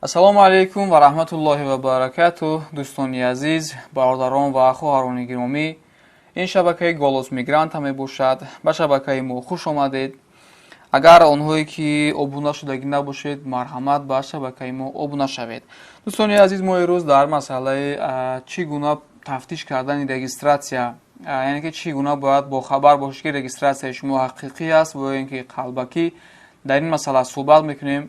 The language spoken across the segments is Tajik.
Ассалому алайкум ва раҳматуллоҳи ва баракатуҳ, дӯстони азиз, бародарон ва хоҳарони гиромӣ. Ин шабакаи Голос Мигранта мебошад. Ба шабакаи мо хуш омадед. Агар онҳое ки обуна шудагӣ набошед, марҳамат, ба шабакаи мо обуна шавед. Дӯстони азиз, мо имрӯз дар масъалаи чӣ гуна тафтиш кардани регистратсия, яъне ки чӣ гуна бояд бохабар бошед, ки регистратсияи шумо ҳақиқӣ аст ва ё ин ки қалбакӣ, дар ин масъала суҳбат мекунем.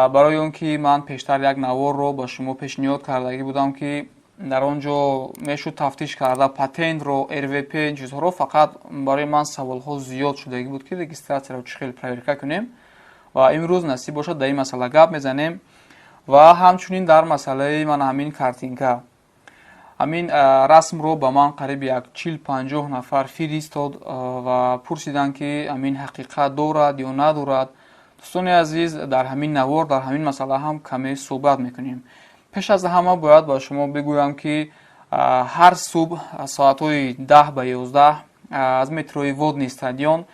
Барои он ки ман пештар як наворро ба шумо пешниҳод кардагӣ будам, ки дар он ҷо мешуд тафтиш карда патентро, РВП, ин чизҳоро, фақат барои ман саволҳо зиёд шудагӣ буд, ки регистратсияро чӣ хел проверка кунем, ва имрӯз насиб бошад, дар ин масъала гап мезанем ва ҳамчунин дар масъалаи ман ҳамин картинка. Ҳамин расмро ба ман қариб як 40-50 нафар фиристод ва пурсиданд, ки ҳамин ҳақиқат дорад ё надорад. Дӯстони азиз, дар ҳамин навор дар ҳамин масъала ҳам каме суҳбат мекунем. Пеш аз ҳама бояд ба шумо бигӯям, ки ҳар субҳ соатҳои 10 ба 11 аз метрои Водный стадион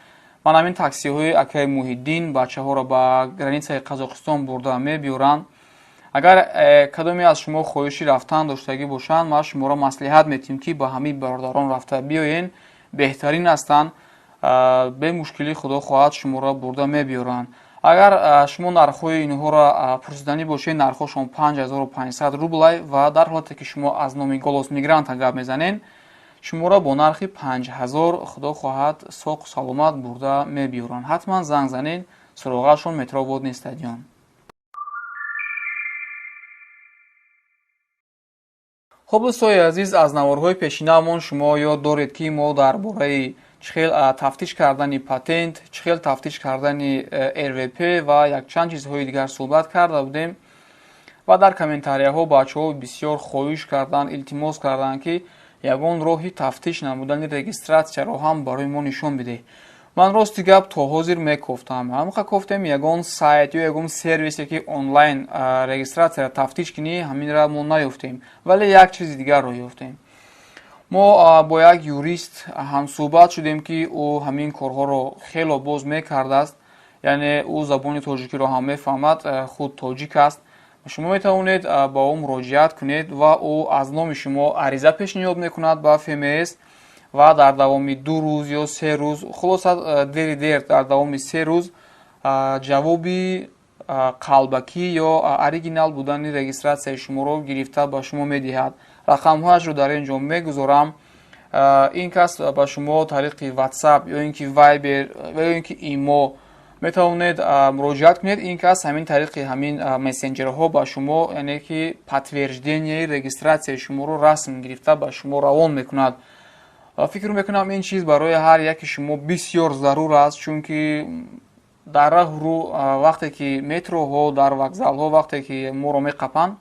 ман ҳамин таксиҳои акаи Муҳиддин бачаҳоро ба границаи Қазоқистон бурда мебиёранд. Агар кадоме аз шумо хоҳиши рафтан доштагӣ бошанд, ман шуморо маслиҳат метиҳем, ки ба ҳамин бародарон рафта биёен. Беҳтарин ҳастанд, бемушкилӣ, худо хоҳад, шуморо бурда мебиёранд. Агар шумо нархҳои инҳоро пурсиданӣ бошед, нархҳошон 5500 рублай ва дар ҳолате ки шумо аз номи Голос Мигранта гап мезанед, шуморо бо нархи 5000, худо хоҳад, соқу саломат бурда мебиёранд. Ҳатман занг занед. Суроғашон метро Водный стадион. Хуб, дӯстои азиз, аз наворҳои пешинаамон шумо ёд доред, ки мо дар бораи чӣ хел тафтиш кардани патент, чӣ хел тафтиш кардани РВП ва якчанд чизҳои дигар суҳбат карда будем ва дар комментарияҳо бачаҳо бисёр хоҳиш карданд, илтимос карданд, ки ягон роҳи тафтиш намудани регистратсияро ҳам барои мо нишон бидеҳ. Ман, рости гап, то ҳозир мекофтам, ҳамақа кофтем, ягон сайт ё ягон сервисе, ки онлайн регистратсияро тафтиш кунӣ, ҳаминра мо наёфтем. Вале як чизи дигарро ёфтем. Мо бо як юрист ҳамсӯҳбат шудем, ки ӯ ҳамин корҳоро хело боз мекардааст, яъне ӯ забони тоҷикиро ҳам мефаҳмад, худ тоҷик аст. Шумо метавонед ба ӯ муроҷиат кунед ва ӯ аз номи шумо ариза пешниҳод мекунад ба ФМС ва дар давоми 2 рӯз ё 3 рӯз, хулоса, дери дер дар давоми 3 рӯз ҷавоби қалбакӣ ё оригинал будани регистратсияи шуморо гирифта ба шумо медиҳад. Рақамҳояшро дар ин ҷо мегузорам. Ин кас ба шумо тариқи WhatsApp ё ин ки Viber ва ё ин ки Имо метавонед муроҷиат кунед. Ин кас ҳамин тариқи ҳамин мессенҷерҳо ба шумо, яъне ки подтвержденияи регистратсияи шуморо расм гирифта ба шумо равон мекунад. Фикр мекунам, ин чиз барои ҳар яки шумо бисёр зарур аст, чунки дар раҳру вақте ки метроҳо, дар вокзалҳо вақте ки моро меқапанд,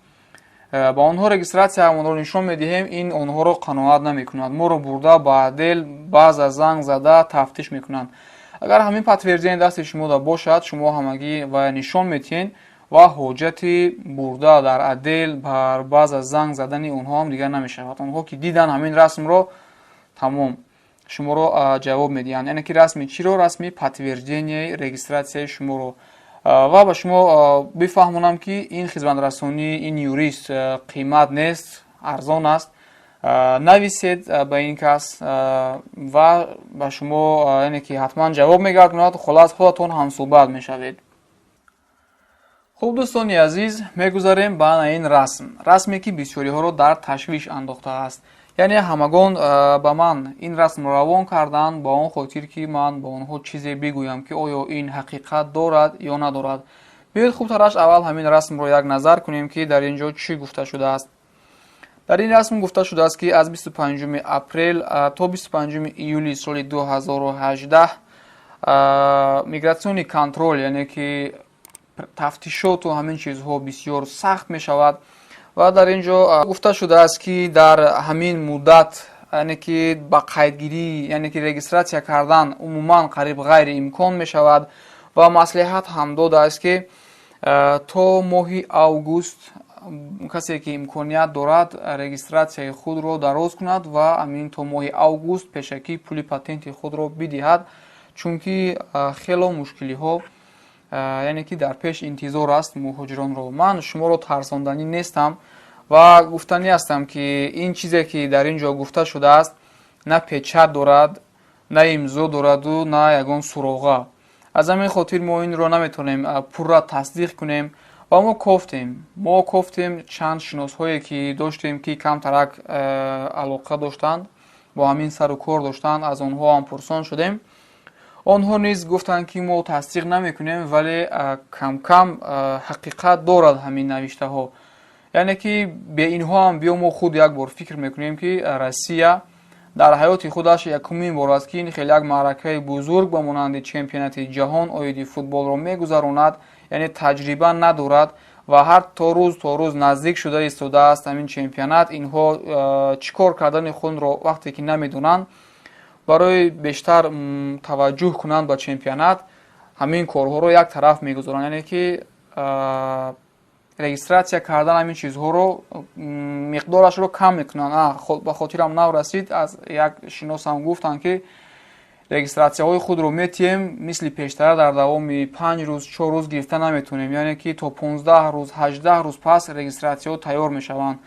ба онҳо регистратсияамонро нишон медиҳем, ин онҳоро қаноат намекунад, моро бурда ба отдел баъза занг зада тафтиш мекунанд. Агар ҳамин подтверждение дасти шумо бошад, шумо ҳамагӣ ва нишон медиҳед ва ҳоҷати бурда дар отдел бар баъза занг задани онҳо ҳам дигар намешавад. Онҳо ки дидан ҳамин расмро, тамом, шуморо ҷавоб медиҳанд. Яъне ки расми чиро? Расми подтвержденияи регистратсияи шуморо. Ва ба шумо бифаҳмонам, ки ин хизматрасонии ин юрист қимат нест, арзон аст. Нависед ба ин кас ва ба шумо, яъне ки, ҳатман ҷавоб мегардонад. Холас, худатон ҳамсӯҳбат мешавед. Хуб, дӯстони азиз, мегузарем ба ин расм, расме ки бисёриҳоро дар ташвиш андохтааст. Яъне ҳамагон ба ман ин расмро равон карданд ба он хотир, ки ман ба онҳо чизе бигӯям, ки оё ин ҳақиқат дорад ё надорад. Биёед, хубтараш аввал ҳамин расмро як назар кунем, ки дар ин ҷо чӣ гуфта шудааст. Дар ин расм гуфта шудааст, ки аз 25 апрел то 25 июли соли 2018 миграционный контроль, яъне ки тафтишоту ҳамин чизҳо бисёр сахт мешавад. Ва дар ин ҷо гуфта шудааст, ки дар ҳамин муддат, яъне ки ба қайдгирӣ, яъне ки регистратсия кардан умуман қариб ғайриимкон мешавад ва маслиҳат ҳам додааст, ки то моҳи август касе ки имконият дорад, регистратсияи худро дароз кунад ва ҳамин то моҳи август пешакӣ пули патенти худро бидиҳад, чунки хело мушкилиҳо Яъне ки дар пеш интизор аст муҳоҷиронро. Ман шуморо тарсонданӣ нестам ва гуфтанӣ ҳастам, ки ин чизе, ки дар ин ҷо гуфта шудааст, на печать дорад, на имзо дораду, на ягон суроға. Аз ҳамин хотир мо инро наметавонем пурра тасдиқ кунем. Ва мо кофтем чанд шиносҳое, ки доштем, ки камтарак алоқа доштанд, бо ҳамин сару кор доштанд, аз онҳо ҳам пурсон шудем. Онҳо низ гуфтанд, ки мо тасдиқ намекунем, вале камкам ҳақиқат дорад ҳамин навиштаҳо. Яъне ки бе инҳо ҳам биё, мо худ як бор фикр мекунем, ки Россия дар ҳаёти худаш якумин бор аст, ки ин хеле як маъракаи бузург ба монанди чемпионати ҷаҳон оиди футболро мегузаронад. Яъне таҷриба надорад ва ҳар то рӯз наздик шуда истодааст ҳамин чемпионат. Инҳо чӣ кор кардани худро вақте ки намедонанд, барои бештар таваҷҷӯҳ кунанд ба чемпионат, ҳамин корҳоро як тараф мегузоранд. Яъне ки регистрация кардан ҳамин чизҳоро миқдорашро кам мекунанд. Ба хотирам нав расид, аз як шиносам гуфтанд, ки регистрация ҳои худро метиҳем, мисли пештара дар давоми 5 рӯз, 4 рӯз гирифта наметавонем. Яъне ки то 15 рӯз, 18 рӯз пас регистрация ҳо тайёр мешаванд.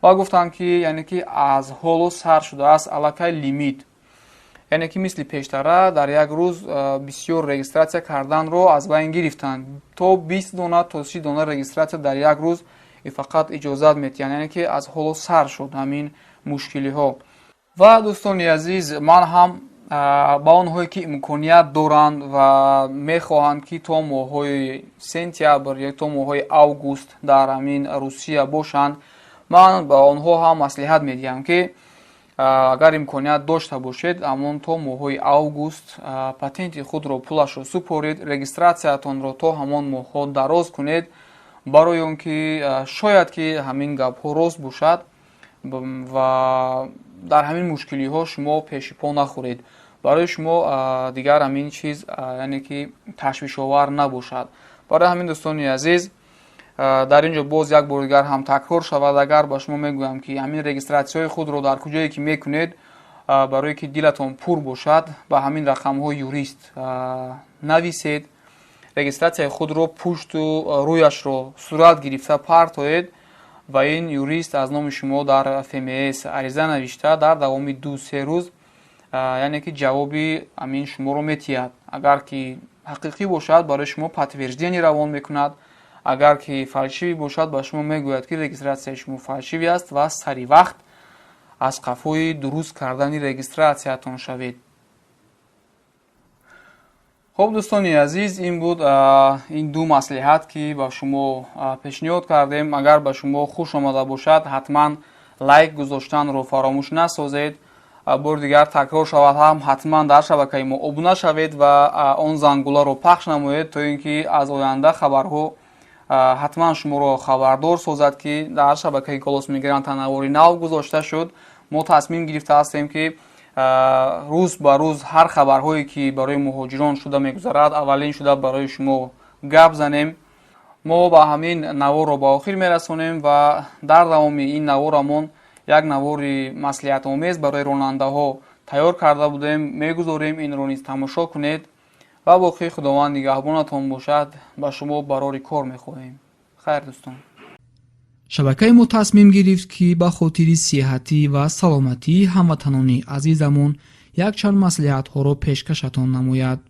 Ва гуфтанд, ки яъне ки аз ҳоло сар шудааст аллакай лимит. Яъне ки мисли пештара дар як рӯз бисёр регистрация карданро аз байн гирифтанд. То 20 дона, то 30 дона регистрация дар як рӯз фақат иҷозат метиҳанд. Яъне ки аз ҳоло сар шуд ҳамин мушкилиҳо. Ва дӯстони азиз, ман ҳам ба онҳое, ки имконият доранд ва мехоҳанд, ки то моҳҳои сентябр ё то моҳҳои август дар ҳамин Русия бошанд, ман ба онҳо ҳам маслиҳат медиҳам, ки агар имконият дошта бошед, ҳамон то моҳҳои август патенти худро, пулашро супоред, регистрация тонро то ҳамон моҳҳо дароз кунед, барои он ки шояд ки ҳамин гапҳо рост бошад ва дар ҳамин мушкилиҳо шумо пеши по нахӯред, барои шумо дигар ҳамин чиз, яъне ки ташвишовар набошад. Барои ҳамин, дӯстони азиз, дар ин ҷо боз як бори дигар ҳам такрор шавад, агар ба шумо мегӯям, ки ҳамин регистрация ҳои худро дар куҷое ки мекунед, барое ки дилатон пур бошад, ба ҳамин рақамҳои юрист нависед, регистрация и худро пушту рӯяшро сурат гирифта партоед ва ин юрист аз номи шумо дар ФМС ариза навишта, дар давоми 2-3 рӯз, яъне ки ҷавоби ҳамин шуморо метиҳад. Агар ки ҳақиқӣ бошад, барои шумо подтверждение равон мекунад. Агар ки фальшивый бошад, ба шумо мегӯяд, ки регистрация и шумо фальшивый аст ва сари вақт аз қафои дуруст кардани регистрация тон шавед. Хуб, дӯстони азиз, ин буд ин ду маслиҳат, ки ба шумо пешниҳод кардем. Агар ба шумо хуш омада бошад, ҳатман лайк гузоштанро фаромӯш насозед. Бори дигар такрор шавад ҳам, ҳатман дар шабакаи мо обуна шавед ва он зангуларо пахш намоед, то ин ки аз оянда хабарҳо ҳатман шуморо хабардор созад, ки дар шабакаи «Голос мигранта» навори нав гузошта шуд. Мо тасмим гирифта ҳастем, ки рӯз ба рӯз ҳар хабарҳое, ки барои муҳоҷирон шуда мегузарад, аввалин шуда барои шумо гап занем. Мо ба ҳамин наворро ба охир мерасонем ва дар давоми ин наворамон як навори маслиҳатомез барои ронандаҳо тайёр карда будем, мегузорем. Инро низ тамошо кунед ва боқӣ Худованд нигаҳбонатон бошад. Ба шумо барори кор мехоҳем. Хайр, дӯстон. Шабакаи мо тасмим гирифт, ки ба хотири сиҳатӣ ва саломатии ҳамватанони азизамон якчанд маслиҳатҳоро пешкашатон намояд.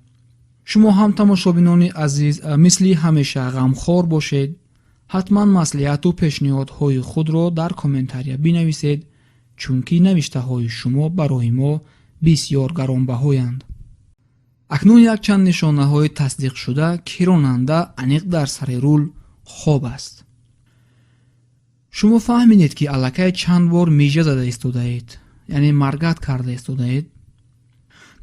Шумо ҳам, тамошобинони азиз, мисли ҳамеша ғамхор бошед. Ҳатман маслиҳату пешниҳодҳои худро дар комментария бинависед, чунки навиштаҳои шумо барои мо бисёр гаронбаҳоянд. Акнун якчанд нишонаҳои тасдиқшуда, ки ронанда аниқ дар сари рул хоб аст. Шумо фаҳмидед, ки аллакай чанд бор мижа зада истодаед, яъне моргать карда истодаед.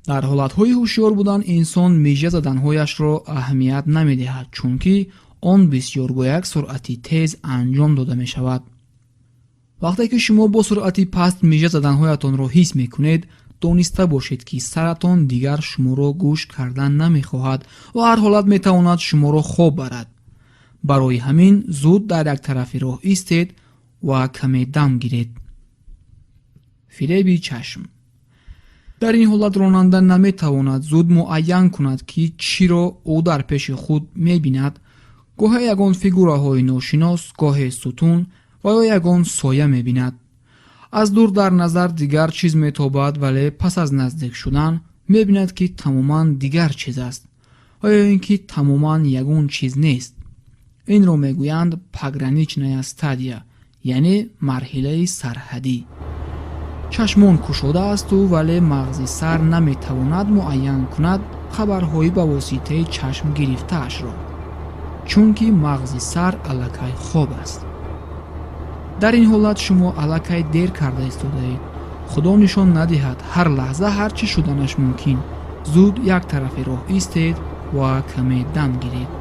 Дар ҳолатҳои ҳушёр будан инсон мижа заданҳояшро аҳамият намедиҳад, чунки он бисёр бо як суръати тез анҷом дода мешавад. Вақте ки шумо бо суръати паст мижа заданҳоятонро ҳис мекунед, дониста бошед, ки саратон дигар шуморо гӯш кардан намехоҳад ва ҳар ҳолат метавонад шуморо хоб барад. Барои ҳамин зуд дар як тарафи роҳ истед ва каме дам гиред. Фиреби чашм. Дар ин ҳолат ронанда наметавонад зуд муайян кунад, ки чиро ӯ дар пеши худ мебинад. Гоҳе ягон фигураҳои ношинос, гоҳе сутун ва ё ягон соя мебинад. Аз дур дар назар дигар чиз метобад, вале пас аз наздик шудан мебинад, ки тамоман дигар чиз аст ва ё ин ки тамоман ягон чиз нест. Инро мегӯянд пограничная стадия, яъне марҳилаи сарҳадӣ. Чашмон кушодаасту, вале мағзи сар наметавонад муайян кунад хабарҳои ба воситаи чашм гирифтаашро, чунки мағзи сар аллакай хоб аст. Дар ин ҳолат шумо аллакай дер карда истодаед. Худо нишон надиҳад, ҳар лаҳза ҳар чӣ шуданаш мумкин. Зуд як тарафи роҳ истед ва каме дам гиред.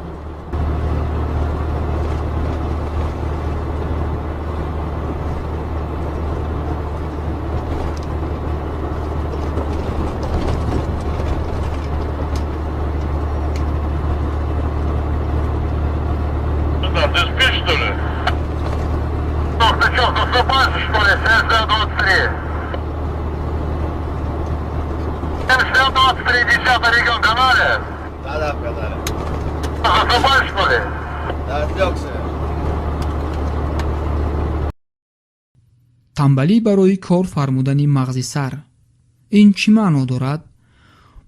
Ты спишь, что ли? Ты что, засыпаешь, что ли? 72-23. 72-23, 10 регион, канале? Да, в канале. Засыпаешь, что ли? Да, отвлекся. Тамбалӣ барои кор фармудани мағзи сар. Ин чӣ маъно дорад?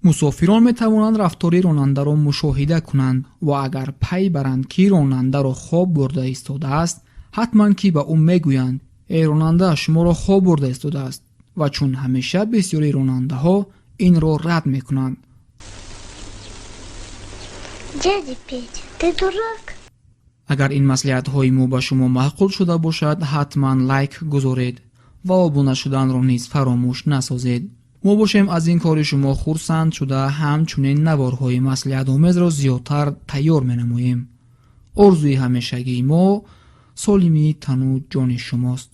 Мусофирон метавонанд рафтори ронандаро мушоҳида кунанд ва агар пай баранд, ки ронандаро хоб бурда истодааст, ҳатман ки ба ӯ мегӯянд: «Эй ронанда, шуморо хоб бурда истодааст». Ва чун ҳамеша бисёри ронандаҳо инро рад мекунанд. Дядя Петя, ты дурак? Агар ин маслиҳатҳои мо ба шумо маъқул шуда бошад, ҳатман лайк гузоред ва обуна шуданро низ фаромӯш насозед. Мо бошем, аз ин кори шумо хурсанд шуда, ҳамчунин наворҳои маслиҳатомезро зиёдтар тайёр менамоем. Орзуи ҳамешагии мо солимии тану ҷони шумост.